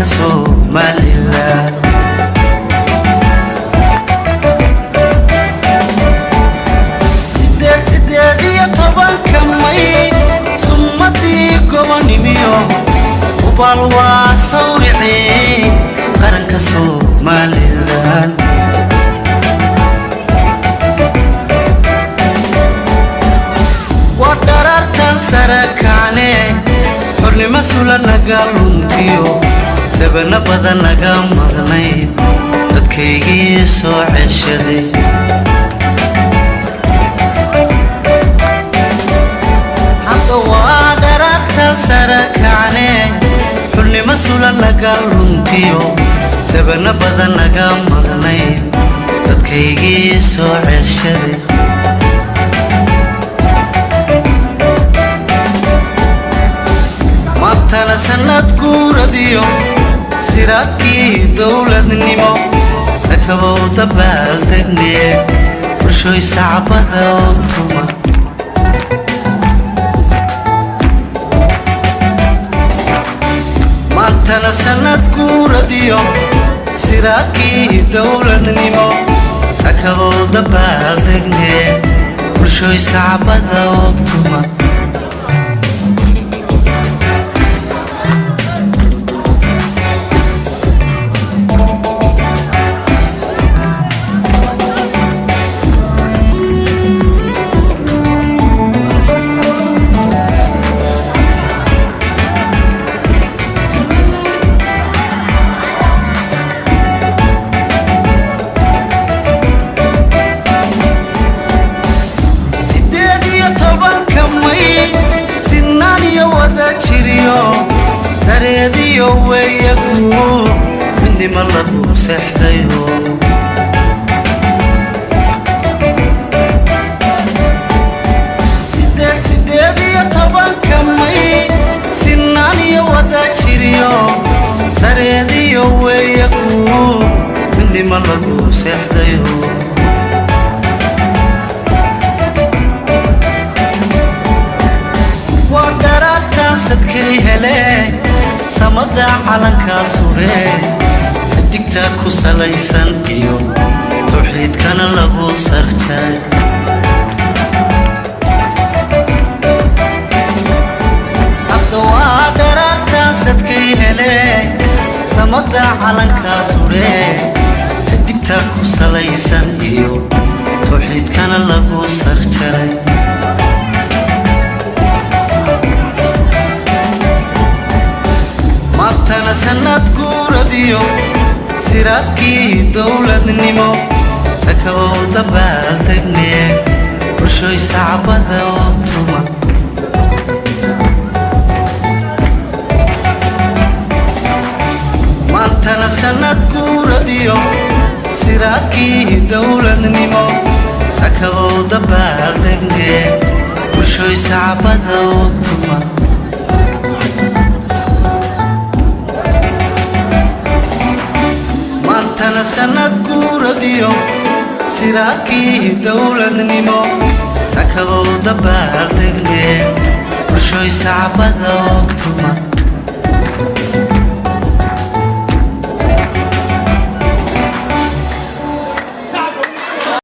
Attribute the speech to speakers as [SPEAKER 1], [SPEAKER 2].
[SPEAKER 1] Qaranka Somalilan. 18-ka May, summadii gobonimiyo, hubaal waa sawricii qaranka Somalilan. Waa dharaartan sarakacne, xornimo sula naga luntiyo, sabana badan naga maqnayd, dadkaygii soo ceshaday. Hadda waa dharaartan sarakacne, xornimo sula naga luntiyo, sabana badan naga maqnayd, dadkaygii soo ceshaday. Maantana sanad guuradiyo siraadkii dowladnimo sakabow dabaaldegne, bulshoy sacbada oo tuma. Maantana sanad guuradiyo siraadkii dowladnimo sakabow dabaaldegne, bulshoy sacbada oo tuma. 18-ka May, sinaan iyo wada jiriyo, sareediyo weeyagu, midnimo lagu seexdayo. 18-ka May, sinaan iyo wada jiriyo, sareediyo weeyagu, midnimo lagu seexdayo. Waa dharaartan sadkay hele, samada calankaa sure, xidigta ku salaysan iyo tawxiidkana lagu sarjaray. Hadda waa dharaartan sadkay hele, samada calankaa sure, xidigta ku salaysan iyo tawxiidkana lagu sarjaray. Maantana sanad guuradiyo siraadkii dowladnimo sakabow dabaaldegne, bulshoy sacbada oo tuma. Maantana sanad guuradiyo siraadkii dowladnimo sakabow dabaaldegne, bulshoy sacbada oo tuma. Maantana sanad guuradiyo siraadkii dowladnimo sakabow dabaaldegne, bulshoy sacbada oo tuma.